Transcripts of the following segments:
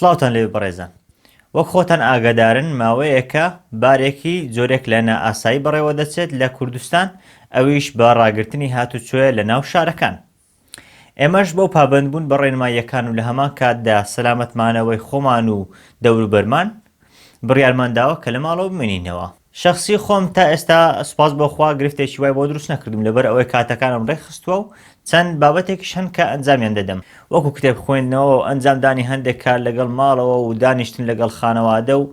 سڵاوتان لێبێ بەڕێزان. وەک خۆتان ئاگادارن ماوەیەکە بارێکی جۆرێک لە نائاسایی بەڕێوە دەچێت لە کوردستان ئەویش بە ڕاگرتنی هاتوچۆیە لە ناو شارەکان. ئێمەش بۆ پابەندبوون بە ڕێنماییەکان و لە هەمان کاتدا سەلامەت مانەوەی خۆمان و دەوروبەرمان بڕیارمان داوە کە لە ماڵەوە بمێنینەوە. شەخسی خۆم تا ئێستا سوپاس بۆ خوا گرفتێکی وای بۆ دروست نەکردوم لەبەر ئەوەی کاتەکانم ڕێکخستووە و چەند بابەتێکیش هەن کە ئەنجامیان دەدەم وەکو کتێب خوێندنەوە و ئەنجامدانی هەندێک کار لەگەڵ ماڵەوە و دانیشتن لەگەڵ خانەوادە و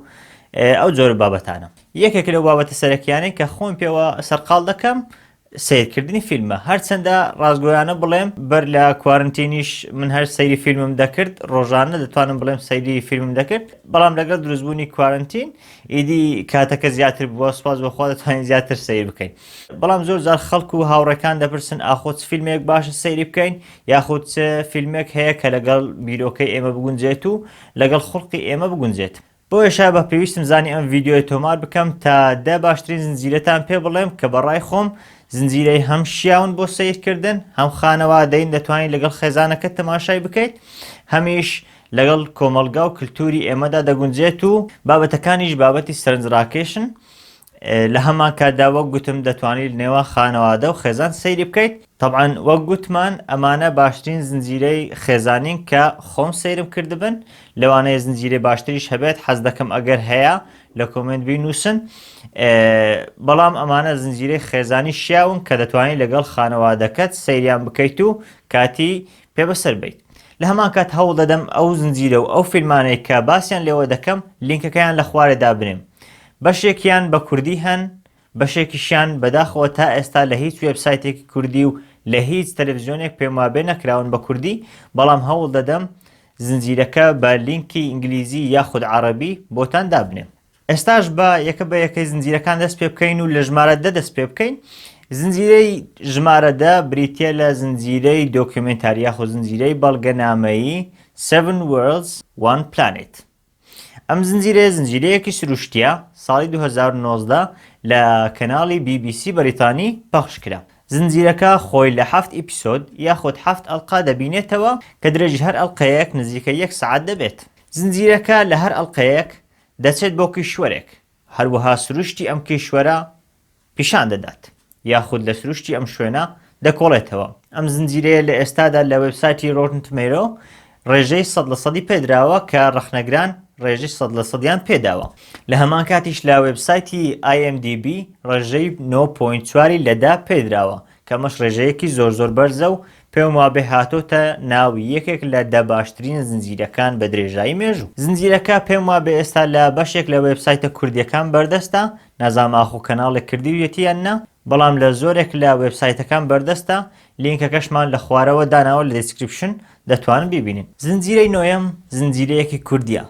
ئەو جۆرە بابەتانە. یەکێک لەو بابەتە سەرەکیانەی کە خۆم پێوە سەرقاڵ دەکەم سەیرکردنی فیلمە هەرچەندە ڕاستگۆیانە بڵێم بەر لە quarantine یش من هەر سەیری فیلمم دەکرد ڕۆژانە دەتوانم بڵێم سەیری فیلمم دەکرد بەڵام لەگەڵ دروستبوونی quarantine ئیدی کاتەکە زیاتر بووە سوپاس بۆ خوا دەتوانین زیاتر سەیر بکەین بەڵام زۆر جار خەڵک و هاوڕێکان دەپرسن ئاخۆ چ فیلمێک باشە سەیری بکەین یاخود چ فیلمێک هەیە کە لەگەڵ بیرۆکەی ئێمە بگونجێت و لەگەڵ خوڵقی ئێمە بگونجێت بۆیەشە بە پێویستم زانی ئەم ڤیدیۆیە تۆمار بکەم تا دە باشترین زنجیرەتان پێ بڵێم کە بە ڕای خۆم زنجیرەی هەم شیاون بۆ سەیرکردن هەم خانەوادەین دەتوانیت لەگەڵ خێزانەکەت تەماشای بکەیت هەمیش لەگەڵ کۆمەڵگا و کلتوری ئێمەدا دەگونجێت و بابەتەکانیش بابەتی سەرنجڕاکێشن لە هەمان کاتدا وەک گوتم دەتوانیت نێوان خانەوادە و خێزان سەیری بکەیت تەبعەن وەک گوتمان ئەمانە باشترین زنجیرەی خێزانین کە خۆم سەیرم کردبن لەوانەیە زنجیرەی باشتریش هەبێت حەز دەکەم ئەگەر هەیە لە comment بینوسن بەڵام ئەمانە زنجیرەی خێزانی شیاون کە دەتوانیت لەگەڵ خانەوادەکەت سەیریان بکەیت و کاتی پێ بەسەر بیت لە هەمان کات هەوڵ دەدەم ئەو زنجیرە و ئەو فیلمانەی کە باسیان لێوە دەکەم لینکەکەیان لە خوارێ دابنێم بەشێکیان بە کوردی هەن بەشێکیشیان بەداخەوە تا ئێستا لە هیچ وێبسایتێکی کوردی و لە هیچ تەلەفزیۆنێک پێم وابێ نەکراون بە کوردی بەڵام هەوڵ دەدەم زنجیرەکە بە لینکی ئینگلیزی یاخود عەڕەبی بۆتان دابنێم. ئێستاش با یەکە بە یەکەی زنجیرەکان دەست پێ بکەین و لە ژمارە دە دەست پێ بکەین. زنجیرەی ژمارە دە بریتییە لە زنجیرەی documentary یاخود زنجیرەی بەڵگەنامەیی Seven Worlds One Planet. ئەم زنجیرەیە زنجیرەیەکی سروشتییە، ساڵی 2019 لە کەناڵی بی بی سی بەریتانی پەخش کرا. زنجیرەکە خۆی لە حەفت episode یاخود حەفت ئەڵقە دەبینێتەوە کە درێژی هەر ئەڵقەیەک نزیکەی یەک سەعات دەبێت. زنجیرەکە لە هەر ئەڵقەیەک دەچێت بۆ کیشوەرێک، هەروەها سروشتی ئەم کیشوەرە پیشان دەدات یاخود لە سروشتی ئەم شوێنە دەکۆڵێتەوە. ئەم زنجیرەیە لە ئێستادا لە وێبسایتی Rotten Tomato ڕێژەی سەد لە سەدی پێدراوە کە ڕەخنەگران ڕێژەی سەد لە سەدیان پێداوە. لە هەمان کاتیش لە وێبسایتی IMDb ڕێژەی نۆ point چواری لە دە پێدراوە کە ئەمەش ڕێژەیەکی زۆر زۆر بەرزە و پێم وابێ هاتۆتە ناو یەکێک لە دە باشترین زنجیرەکان بە درێژایی مێژوو. زنجیرەکە پێم وابێ ئێستا لە بەشێک لە وێبسایتە کوردیەکان بەردەستە، نازانم ئاخۆ کەناڵێک کردویەتی یان نا، بەڵام لە زۆرێک لە وێبسایتەکان بەردەستە، لینکەکەشمان لە خوارەوە داناوە لە description دەتوانن بیبینن. زنجیرەی نۆیەم زنجیرەیەکی کوردیە،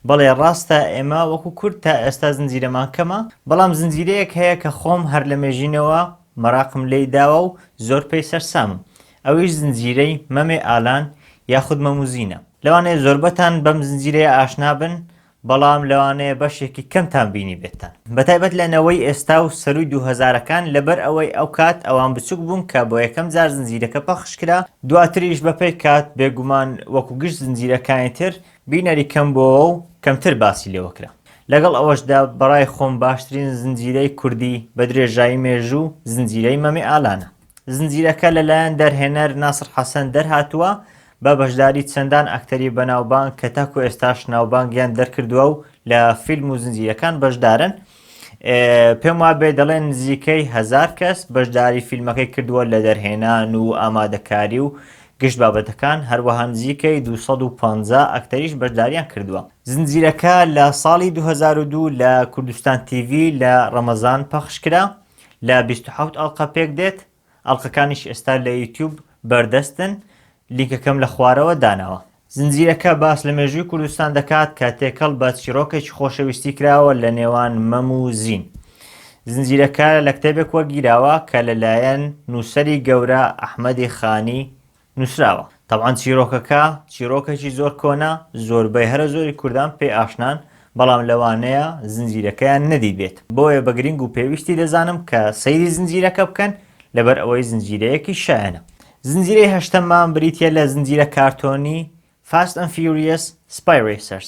بەڵێ ڕاستە ئێمە وەکو کورد تا ئێستا زنجیرەمان کەمە، بەڵام زنجیرەیەک هەیە کە خۆم هەر لە مێژینەوە مەراقم لێی داوە و زۆر پێی سەرسامم ئەویش زنجیرەی مەمێ ئالان یاخود مەموزینە. لەوانەیە زۆربەتان بەم زنجیرەیە ئاشنا بن بەڵام لەوانەیە بەشێکی کەمتان بینیبێتتان بەتایبەت لە نەوەی ئێستا و سەرووی دووهەزارەکان لەبەر ئەوەی ئەوکات ئەوان بچوک بوون کە بۆ یەکەم جار زنجیرەکە پەخش کرا دواتریش بەپێی کات بێگومان وەکو گشت زنجیرەکانی تر بینەری کەم بۆوە و کەمتر باسی لێوە کرا. لەگەڵ ئەوەشدا بەڕای خۆم باشترین زنجیرەی کوردی بە درێژایی مێژوو زنجیرەی مەمێ ئالانە. زنجیرەکە لەلایەن دەرهێنەر ناسڕ حەسەن دەرهاتووە بە بەشداری چەندان ئەکتەری بەناوبانگ کە تاکو ئێستاش ناوبانگیان دەرکردووە و لە فیلم و زنجیرەکان بەشدارن. پێم وابێ دەڵێن نزیکەی هەزار کەس بەشداری فیلمەکەی کردووە لە دەرهێنان و ئامادەکاری و گشت بابەتەکان، هەروەها نزیکەی 250 ئەکتەریش بەشداریان کردووە. زنجیرەکە لە ساڵی 2002 لە کوردستان تیڤی لە ڕەمەزان پەخشکرا، لە 27 ئەڵقە پێکدێت، ئەڵقەکانیش ئێستا لە یوتیوب بەردەستن، لینکەکەم لە خوارەوە داناوە. زنجیرەکە باس لە مێژووی کوردستان دەکات کە تێکەڵ بە چیڕۆکێکی خۆشەویستی کراوە لە نێوان مەم و زین. زنجیرەکە لە کتێبێک وەرگیراوە کە لەلایەن نووسەری گەورە ئەحمەدی خانی نووسراوە. تەبعەن چیرۆکەکە چیرۆکێکی زۆر کۆنە، زۆربەی هەرە زۆری کوردان پێی ئاشنان، بەڵام لەوانەیە زنجیرەکەیان نەدیبێت. بۆیە بە گرنگ و پێویستی دەزانم کە سەیری زنجیرەکە بکەن، لەبەر ئەوەی زنجیرەیەکی شایەنە. زنجیرەی هەشتەممان بریتییە لە زنجیرە کارتۆنی Fast and Furious Spy Racers.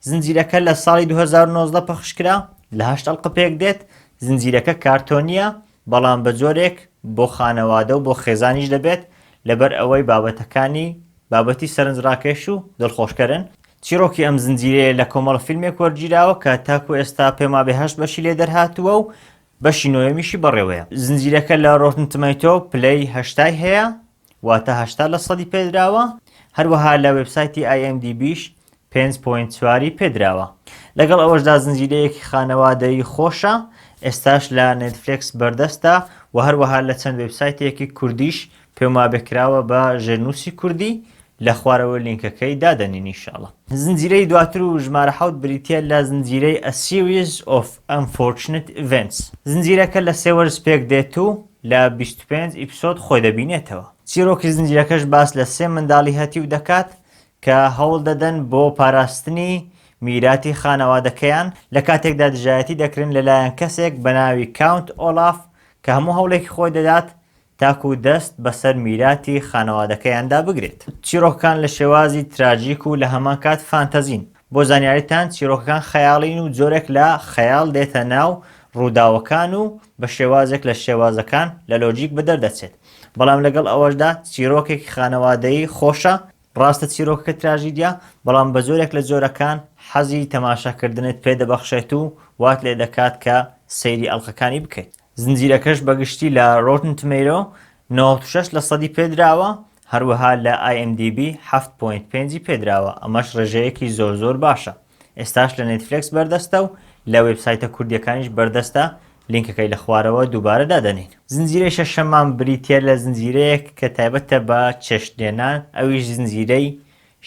زنجیرەکە لە ساڵی 2019 پەخشکرا، لە هەشت ئەڵقە پێکدێت، زنجیرەکە کارتۆنییە، بەڵام بە جۆرێک بۆ خانەوادە و بۆ خێزانیش دەبێت، لەبەر ئەوەی بابەتەکانی بابەتی سەرنجڕاکێش و دڵخۆشکەرن. چیڕۆکی ئەم زنجیرەیە لە کۆمەڵە فیلمێک وەرگیراوە کە تاکو ئێستا پێم وابێ هەشت بەشی لێ دەرهاتووە و بەشی نۆیەمیشی بەڕێوەیە. زنجیرەکە لە Rotten Tomato پلەی هەشتای هەیە، واتە 80 لە سەدی پێدراوە، هەروەها لە وێبسایتی IMDb یش پێنج point چواری پێدراوە. لەگەڵ ئەوەشدا زنجیرەیەکی خانەوادەیی خۆشە، ئێستاش لە نێتفلێکس بەردەستە و هەروەها لە چەند وێبسایتێکی کوردیش پێم وابێ کراوە بە ژێرنووسی کوردی، لە خوارەوە لینکەکەی دادەنین ان شاء اللە. زنجیرەی دواتر و ژمارە حەوت بریتیە لە زنجیرەی A Series of Unfortunate Events. زنجیرەکە لە سێ وەرز پێک دێت و لە 25 episode خۆی دەبینێتەوە. چیرۆکی زنجیرەکەش باس لە سێ منداڵی هەتیو دەکات کە هەوڵ دەدەن بۆ پاراستنی میراتی خانەوادەکەیان لە کاتێکدا دژایەتی دەکرێن لەلایەن کەسێک بە ناوی Count Olaf کە هەموو هەوڵێکی خۆی دەدات تاکو دەست بەسەر میراتی خانەوادەکەیاندا بگرێت. چیڕۆکەکان لە شێوازی tragic و لە هەمان کات فانتەزین. بۆ زانیاریتان چیڕۆکەکان خەیاڵین و جۆرێک لە خەیاڵ دێتە ناو ڕووداوەکان و بە شێوازێک لە شێوازەکان لە لۆجیک بەدەر دەچێت. بەڵام لەگەڵ ئەوەشدا چیڕۆکێکی خانەوادەیی خۆشە، ڕاستە چیرۆکەکە تراژیدیا، بەڵام بە جۆرێک لە جۆرەکان حەزی تەماشاکردنت پێ دەبەخشێت و وات لێ دەکات کە سەیری ئەڵقەکانی بکەیت. زنجیرەکەش بە گشتی لە Rotten Tomato 96 لە سەدی پێدراوە، هەروەها لە IMDb حەفت point پێنجی پێدراوە، ئەمەش ڕێژەیەکی زۆر زۆر باشە. ئێستاش لە نێتفلێکس بەردەستە و لە وێبسایتە کوردیەکانیش بەردەستە، لینکەکەی لە خوارەوە دووبارە دادەنێین. زنجیرەی شەشەممان بریتیە لە زنجیرەیەک کە تایبەتە بە چێشتلێنان ئەویش زنجیرەی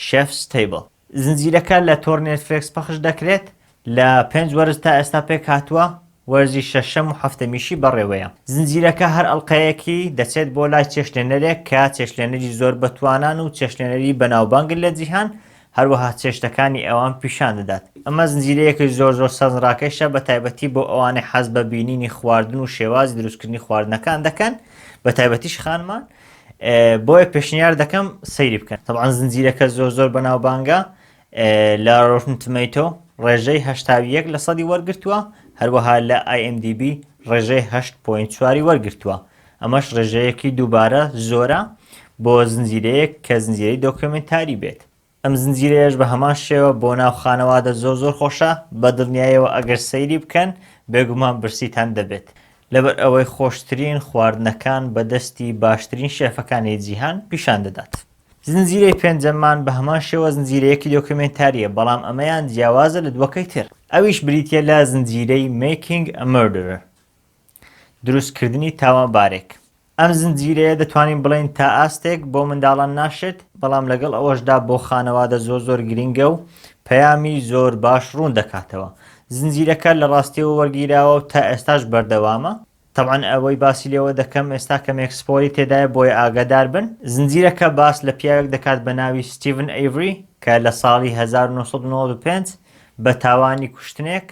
Chef's Table. زنجیرەکە لە تۆڕی نێتفلێکس پەخش دەکرێت، لە پێنج وەرز تا ئێستا پێکهاتووە، وەرزی شەشەم و حەفتەمیشی بەڕێوەیە. زنجیرەکە هەر ئەڵقەیەکی دەچێت بۆ لای چێشتلێنەرێک کە چێشتلێنەری زۆر بەتوانان و چێشتلێنەری بەناوبانگن لە جیهان، هەروەها چێشتەکانی ئەوان پیشان دەدات. ئەمە زنجیرەیەکی زۆر زۆر سەرنجڕاکێشە بە تایبەتی بۆ ئەوانەی حەز بە بینینی خواردن و شێوازی دروستکردنی خواردنەکان دەکەن بە تایبەتیش خانمان بۆیە پێشنیار دەکەم سەیری بکەن. تەبعەن زنجیرەکە زۆر زۆر بەناوبانگە لە Rotten Tomato ڕێژەی 81 لە سەدی وەرگرتووە هەروەها لە IMDb ڕێژەی 8.4 وەرگرتووە ئەمەش ڕێژەیەکی دووبارە زۆرە بۆ زنجیرەیەک کە زنجیرەی دۆکیۆمێنتاری بێت. ئەم زنجیرەیەش بە هەمان شێوە بۆ ناو خانەوادە زۆر زۆر خۆشە، بە دڵنیایەوە ئەگەر سەیری بکەن بێگومان برسیتان دەبێت، لەبەر ئەوەی خۆشترین خواردنەکان بە دەستی باشترین شێفەکانی جیهان پیشان دەدات. زنجیرەی پێنجەممان بە هەمان شێوە زنجیرەیەکی دۆکیۆمێنتارییە، بەڵام ئەمەیان جیاوازە لە دووەکەی تر، ئەویش بریتییە لە زنجیرەی Making a Murderer، دروستکردنی تاوانبارێک. ئەم زنجیرەیە دەتوانین بڵێین تا ئاستێک بۆ منداڵان ناشێت، بەڵام لەگەڵ ئەوەشدا بۆ خانەوادە زۆر زۆر گرینگە و پەیامی زۆر باش ڕوون دەکاتەوە. زنجیرەکە لە ڕاستیەوە وەرگیراوە و تا ئێستاش بەردەوامە. تەبعەن ئەوەی باسی لێوە دەکەم ئێستا کەمێک spoil ی تێدایە بۆیە ئاگادار بن. زنجیرەکە باس لە پیاوێک دەکات بە ناوی ستیڤن ئەیڤری کە لە ساڵی 1995 بە تاوانی کوشتنێک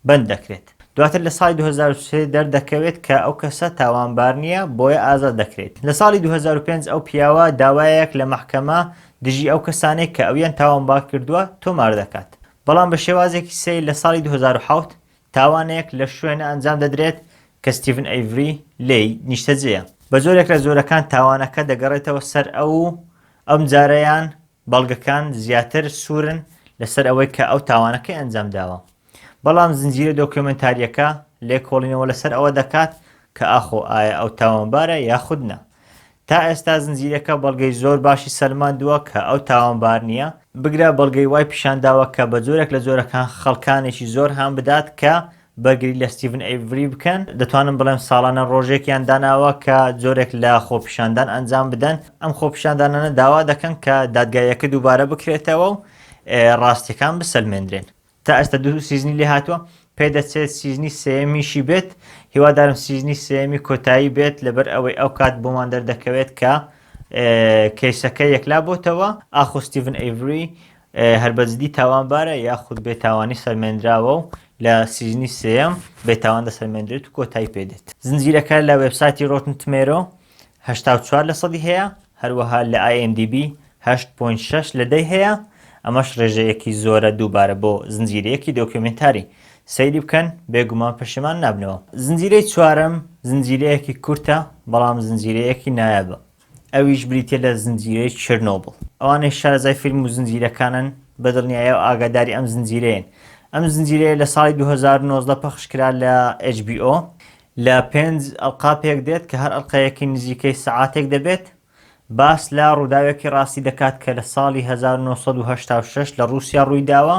بەند دەکرێت. دواتر لە ساڵی 2003 دەردەکەوێت کە ئەو کەسە تاوانبار نییە بۆیە ئازاد دەکرێت. لە ساڵی 2005 ئەو پیاوە داوایەک لە مەحکەمە دژی ئەو کەسانەی کە ئەویان تاوانبار کردووە تۆمار دەکات. بەڵام بە شێوازێکی سەیر لە ساڵی 2007 تاوانێک لە شوێنە ئەنجام دەدرێت کە ستیڤن ئەیڤری لێی نیشتەجێیە. بە جۆرێک لە جۆرەکان تاوانەکە دەگەڕێتەوە سەر ئەو و ئەمجارەیان بەڵگەکان زیاتر سوورن لەسەر ئەوەی کە ئەو تاوانەکەی ئەنجام داوە. بەڵام زنجیرە دۆکیۆمێنتارییەکە لێکۆڵینەوە لەسەر ئەوە دەکات کە ئاخۆ ئایا ئەو تاوانبارە یاخود نا. تا ئێستا زنجیرەکە بەڵگەی زۆر باشی سەلماندووە کە ئەو تاوانبار نییە، بگرە بەڵگەی وای پیشانداوە کە بە جۆرێک لە جۆرەکان خەڵکانێکی زۆر هان بدات کە بەرگری لە ستیڤن ئەیڤری بکەن، دەتوانم بڵێم ساڵانە ڕۆژێکیان داناوە کە جۆرێک لە خۆپیشاندان ئەنجام بدەن، ئەم خۆپیشاندانانە داوا دەکەن کە دادگاییەکە دووبارە بکرێتەوە و ڕاستیەکان بسەلمێندرێن. تا ئێستا دوو season ی لێ هاتووە پێدەچێت season ی سێیەمیشی بێت هیوادارم season ی سێیەمی کۆتایی بێت لەبەر ئەوەی ئەو کات بۆمان دەردەکەوێت کە کەیسەکە یەکلا بۆتەوە ئاخۆ ستیڤن ئەیڤری هەر بەجدی تاوانبارە یاخود بێتاوانی سەلمێنراوە و لە season ی سێیەم بێتاوان دەسەلمێنرێت و کۆتایی پێدێت. زنجیرەکە لە وێبسایتی Rotten Tomato 84 لە سەدی هەیە، هەروەها لە IMDb 8.6 لە دەی هەیە. ئەمەش ڕێژەیەکی زۆرە دووبارە بۆ زنجیرەیەکی دۆکیۆمێنتاری. سەیری بکەن بێگومان پەشیمان نابنەوە. زنجیرەی چوارەم زنجیرەیەکی کورتە بەڵام زنجیرەیەکی نایابە ئەویش بریتیە لە زنجیرەی چێرنۆبڵ. ئەوانەی شارەزای فیلم و زنجیرەکانن بە دڵنیایەوە ئاگاداری ئەم زنجیرەیەن. ئەم زنجیرەیە لە ساڵی 2019 پەخش کرا لە HBO. لە پێنج ئەڵقا پێک دێت کە هەر ئەڵقەیەکی نزیکەی سەعاتێک دەبێت. باس لە ڕووداوێکی ڕاستی دەکات کە لە ساڵی 1986 لە ڕووسیا ڕوویداوە،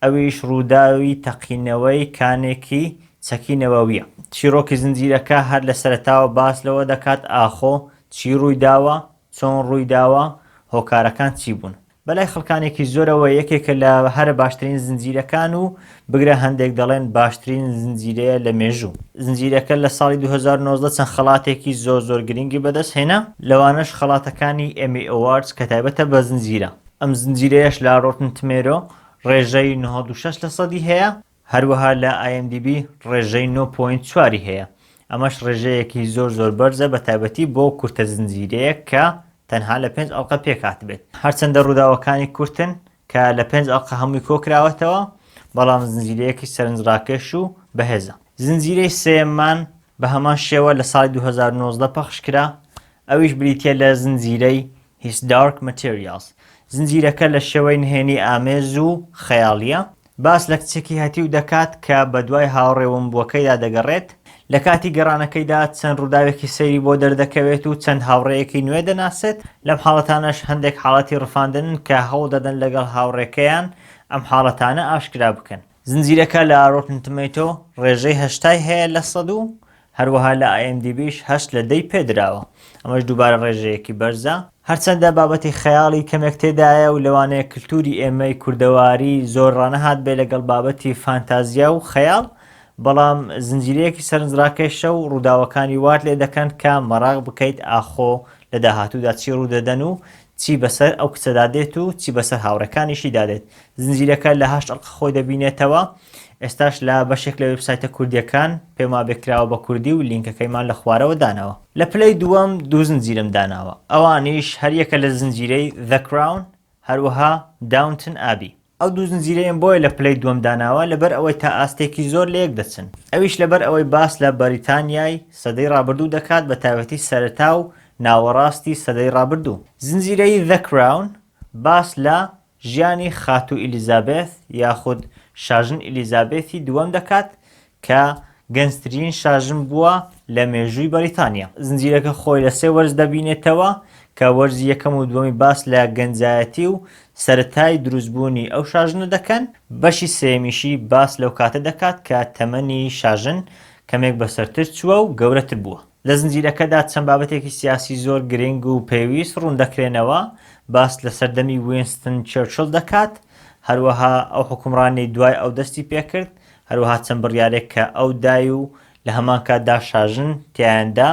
ئەویش ڕووداوی تەقینەوەی کانێکی چەکی نەوەوییە. چیڕۆکی زنجیرەکە هەر لە سەرەتاوە باس لەوە دەکات ئاخۆ چی ڕوویداوە، چۆن ڕوویداوە، هۆکارەکان چی بوون. بەلای خەڵکانێکی زۆرەوە یەکێکە لە هەرە باشترین زنجیرەکان و بگرە هەندێک دەڵێن باشترین زنجیرەیە لە مێژوو. زنجیرەکە لە ساڵی 2019 چەند خەڵاتێکی زۆر زۆر گرنگی بەدەست هێنا، لەوانەش خەڵاتەکانی Emmy Awards کە تایبەتە بە زنجیرە. ئەم زنجیرەیەش لە Rotten Tomatoes ڕێژەی 96 لەسەدی هەیە، هەروەها لە IMDb ڕێژەی نۆ point چواری هەیە، ئەمەش ڕێژەیەکی زۆر زۆر بەرزە بە تایبەتی بۆ کورتە زنجیرەیەک کە تەنها لە پێنج ئەڵقە پێکهاتبێت. هەرچەندە ڕووداوەکانی کورتن کە لە پێنج ئەڵقە هەمووی کۆکراوەتەوە، بەڵام زنجیرەیەکی سەرنجڕاکێش و بەهێزە. زنجیرەی سێیەممان بە هەمان شێوە لە ساڵی 2019 پەخش کرا، ئەویش بریتییە لە زنجیرەی His Dark Materials. زنجیرەکە لە شێوەی نهێنی ئامێز و خەیاڵییە، باس لە کچێکی هەتیو دەکات کە بەدوای هاوڕێ ونبووەکەیدا دەگەڕێت، لە کاتی گەڕانەکەیدا چەند ڕووداوێکی سەیری بۆ دەردەکەوێت و چەند هاوڕێیەکی نوێ دەناسێت، لەم حاڵەتانەش هەندێک حاڵەتی ڕفاندنن کە هەوڵدەدەن لەگەڵ هاوڕێکەیان ئەم حاڵەتانە ئاشکرا بکەن. زنجیرەکە لە Rotten Tomatoes ڕێژەی هەشتای هەیە لە سەد و هەروەها لە IMDb ش هەشت لە دەی پێدراوە، ئەمەش دووبارە ڕێژەیەکی بەرزە، هەرچەندە بابەتی خەیاڵی کەمێک تێدایە و لەوانەیە کلتوری ئێمەی کوردەواری زۆر ڕانەهاتبێ لەگەڵ بابەتی فانتازیا و خەیاڵ، بەڵام زنجیرەیەکی سەرنجڕاکێشە و ڕووداوەکانی وات لێ دەکەن کە مەراق بکەیت ئاخۆ لە داهاتوودا چی ڕوودەدەن و چی بەسەر ئەو کچەدا دێت و چی بەسەر هاوڕێکانیشیدا دێت. زنجیرەکە لە هەشت ئەڵقە خۆی دەبینێتەوە، ئێستاش لە بەشێک لە وێبسایتە کوردیەکان پێم وابێ کراوە بە کوردی و لینکەکەیمان لە خوارەوە داناوە. لە پلەی دووەم دوو زنجیرەم داناوە ئەوانیش هەریەکە لە زنجیرەی The Crown هەروەها Downton Abbey. ئەو دوو زنجیرەیەم بۆیە لە پلەی دووەم داناوە لەبەر ئەوەی تا ئاستێکی زۆر لەیەک دەچن ئەویش لەبەر ئەوەی باس لە بەریتانیای سەدەی ڕابردوو دەکات بە تایبەتی سەرەتا و ناوەڕاستی سەدەی ڕابردوو. زنجیرەی The Crown باس لە ژیانی خاتوو ئیلیزابێث یاخود شاژن ئیلیزابێثی دووەم دەکات کە گەنجترین شاژن بووە لە مێژووی بەریتانیا. زنجیرەکە خۆی لە سێ وەرز دەبینێتەوە کە وەرزی یەکەم و دووەمی باس لە گەنجایەتی و سەرەتای دروستبوونی ئەو شاژنە دەکەن، بەشی سێیەمیشی باس لەو کاتە دەکات کە تەمەنی شاژن کەمێک بەسەرتر چووە و گەورەتر بووە. لە زنجیرەکەدا چەند بابەتێکی سیاسی زۆر گرنگ و پێویست ڕوون دەکرێنەوە، باس لە سەردەمی وینستن چێرچڵ دەکات، هەروەها ئەو حوکمڕانیەی دوای ئەو دەستی پێکرد، هەروەها چەند بڕیارێک کە ئەو دای و لە هەمان کاتدا شاژن تیایاندا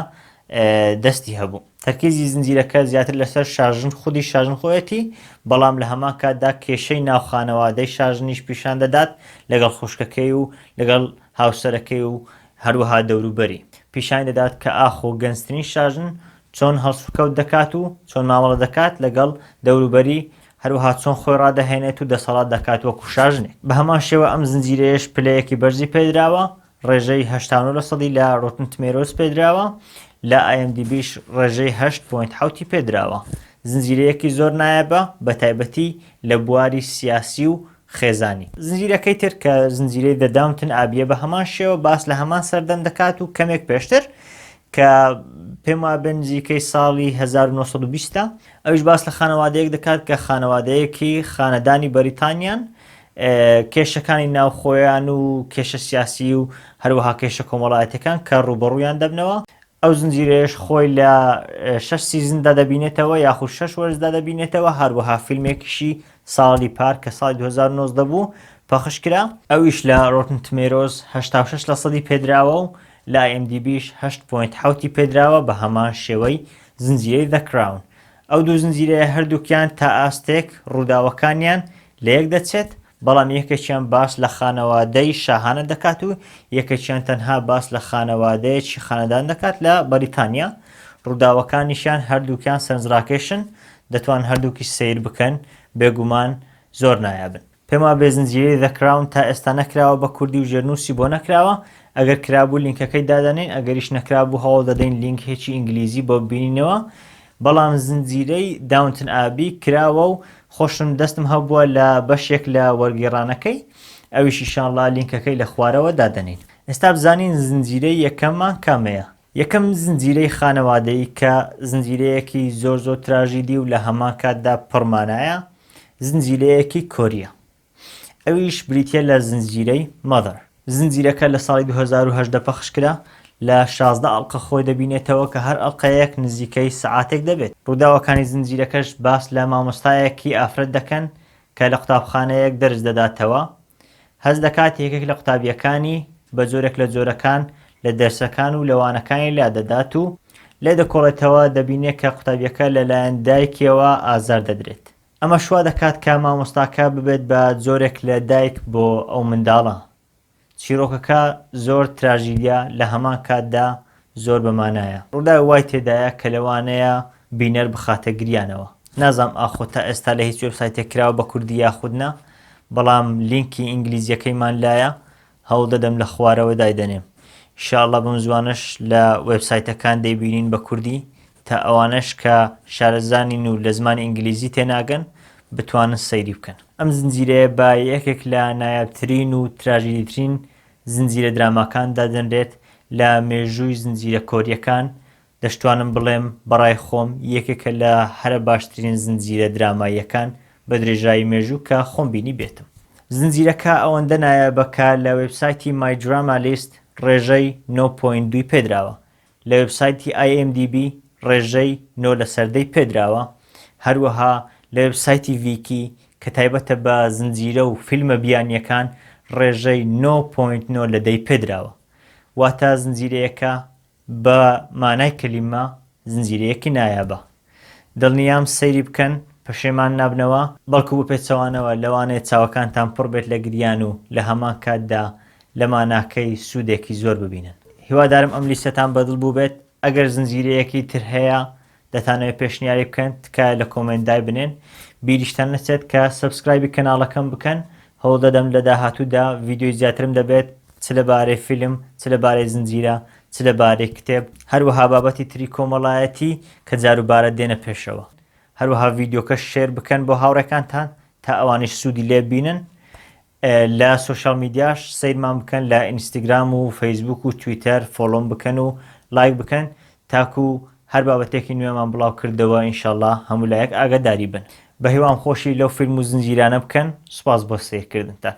دەستی هەبوو. تەرکیزی زنجیرەکە زیاتر لەسەر شاژن خودی شاژن خۆیەتی، بەڵام لە هەمان کاتدا کێشەی ناو خانەوادەی شاژنیش پیشان دەدات لەگەڵ خوشکەکەی و لەگەڵ هاوسەرەکەی و هەروەها دەوروبەری. پیشانی دەدات کە ئاخۆ گەنجترین شاژن چۆن هەڵسوکەوت دەکات و چۆن مامەڵە دەکات لەگەڵ دەوروبەری، هەروەها چۆن خۆی ڕادەهێنێت و دەسەڵات دەکات وەکو شاژنێک. بە هەمان شێوە ئەم زنجیرەیەش پلەیەکی بەرزی پێدراوە، ڕێژەی 89 لە سەدی لە Rotten Tomatoes پێدراوە، لە IMDb ش ڕێژەی هەشت point حەوتی پێدراوە. زنجیرەیەکی زۆر نایابە، بەتایبەتی لە بواری سیاسی و خێزانی. زنجیرەکەی تر کە زنجیرەی The Downton Abbey ە بە هەمان شێوە باس لە هەمان سەردەم دەکات و کەمێک پێشتر کە پێم وابێ نزیکەی ساڵی 1920 ئەویش باس لە خانەوادەیەک دەکات کە خانەوادەیەکی خانەدانی بەریتانیان کێشەکانی ناوخۆیان و کێشە سیاسی و هەروەها کێشە کۆمەڵایەتەکان کە ڕوبەڕوویان دەبنەوە ئەو زنجیرەیەش خۆی لە شەش season دا دەبینێتەوە یاخود شەش وەرزدا دەبینێتەوە هەروەها فیلمێکیشی ساڵی پار کە ساڵی 2019 بوو پەخش کرا ئەویش لە Rotten Tomatoes 86 لە سەدی پێدراوە و لە IMDb ش 8.7 پێدراوە بە هەمان شێوەی زنجیرەی The Crown ئەو دوو زنجیرەیە هەردووکیان تا ئاستێک ڕووداوەکانیان لە یەک دەچێت، بەڵام یەکێکیان باس لە خانەوادەی شاهانە دەکات و یەکێکیان تەنها باس لە خانەوادەیەکی خانەدان دەکات لە بەریتانیا، ڕووداوەکانیشیان هەردووکیان سەرنجڕاکێشن، دەتوان هەردووکیش سەیر بکەن، بێگومان. زۆر نایابن. پێم وابێ زنجیرەی The Crown تا ئێستا نەکراوە بە کوردی و ژێرنووسی بۆ نەکراوە، ئەگەر کرابوو لینکەکەی دادەنێین ئەگەریش نەکرابوو هەوڵ دەدەین لینکێکی ئینگلیزی بۆ ببینینەوە، بەڵام زنجیرەی Downton Abbey کراوە و خۆشم دەستم هەبووە لە بەشێک لە وەرگێڕانەکەی ئەویش ئیشاڵڵا لینکەکەی لە خوارەوە دادەنێین. ئێستا بزانین زنجیرەی یەکەممان کامەیە؟ یەکەم زنجیرەی خانەوادەیی کە زنجیرەیەکی زۆر زۆر تراژیدی و لە هەمان کاتدا پڕ مانایە، زنجیرەیەکی کۆرییە. ئەویش بریتییە لە زنجیرەی Mother. زنجیرەکە لە ساڵی 2018 پەخش کرا، لە 16 ئەڵقە خۆی دەبینێتەوە کە هەر ئەڵقەیەک نزیکەی سەعاتێک دەبێت. ڕووداوەکانی زنجیرەکەش باس لە مامۆستایەکی ئافرەت دەکەن کە لە قوتابخانەیەک دەرس دەداتەوە، هەست دەکات یەکێک لە قوتابییەکانی بە جۆرێک لە جۆرەکان لە دەرسەکان و لە وانەکانی لادەدات و لێدەکۆڵێتەوە دەبینێ کە قوتابییەکە لەلایەن دایکیەوە ئازار دەدرێت. ئەمەش وا دەکات کە مامۆستاکە ببێت بە جۆرێک لە دایک بۆ ئەو منداڵە. چیڕۆکەکە زۆر تراژیدیە لە هەمان کاتدا زۆر بە مانایە. ڕووداوی وای تێدایە کە لەوانەیە بینەر بخاتە گریانەوە. نازانم ئاخۆ تا ئێستا لە هیچ وێبسایتێک کراوە بە کوردی یاخود نا، بەڵام لینکی ئینگلیزیەکەیمان لایە هەوڵ دەدەم لە خوارەوە دایدەنێم. ان شاء اللە بەم زوانەش لە وێبسایتەکان دەیبینین بە کوردی تا ئەوانەش کە شارەزا نین و لە زمانی ئینگلیزی تێناگەن بتوانن سەیری بکەن. ئەم زنجیرەیە بە یەکێک لە نایابترین و تراژیدیترین زنجیرە دراماکان دادەنرێت لە مێژووی زنجیرە کۆرییەکان، دەشتوانم بڵێم بەڕای خۆم یەکێکە لە هەرە باشترین زنجیرە دراماییەکان بە درێژایی مێژوو کە خۆم بینیبێتم. زنجیرەکە ئەوەندە نایابە کە لە وێبسایتی My Drama List ڕێژەی نۆ point دووی پێدراوە، لە وێبسایتی IMDb ڕێژەی نۆ لەسەر دەی پێدراوە، هەروەها لە وێبسایتی Viki کە تایبەتە بە زنجیرە و فیلمە بیانییەکان ڕێژەی نۆ point نۆ لە دەی پێدراوە. واتە زنجیرەیەکە بە مانای کەلیمە زنجیرەیەکی نایابە. دڵنیام سەیری بکەن پەشێمان نابنەوە، بەڵکو بە پێچەوانەوە لەوانەیە چاوەکانتان پڕ بێت لە گریان و لە هەمان کاتدا لە ماناکەی سوودێکی زۆر ببینن. هیوادارم ئەم لیستەتان بەدڵ بووبێت، ئەگەر زنجیرەیەکی تر هەیە دەتانەوێت پێشنیاری بکەن تکایە لە comment دایبنێن، بیریشتان نەچێت کە subscribe ی کەناڵەکەم بکەن، هەوڵدەدەم لە داهاتوودا ڤیدیۆی زیاترم دەبێت چ لەبارەی فیلم چ لەبارەی زنجیرە چ لەبارەی کتێب هەروەها بابەتی تری کۆمەڵایەتی کە جاروبارە دێنە پێشەوە هەروەها ڤیدیۆکەش share بکەن بۆ هاوڕێکانتان تا ئەوانیش سوودی لێ بینن لە social media ش سەیرمان بکەن لە ئینستاگرام و فەیسبوک و تویتەر follow م بکەن و لایک بکەن تاکو هەر بابەتێکی نوێمان بڵاو کردەوە ئینشەڵا هەموو لایەک ئاگاداری بن بەهیوام خۆشی لەو فیلم و زنجیرانە بکەن سوپاس بۆ سەیرکردنتان.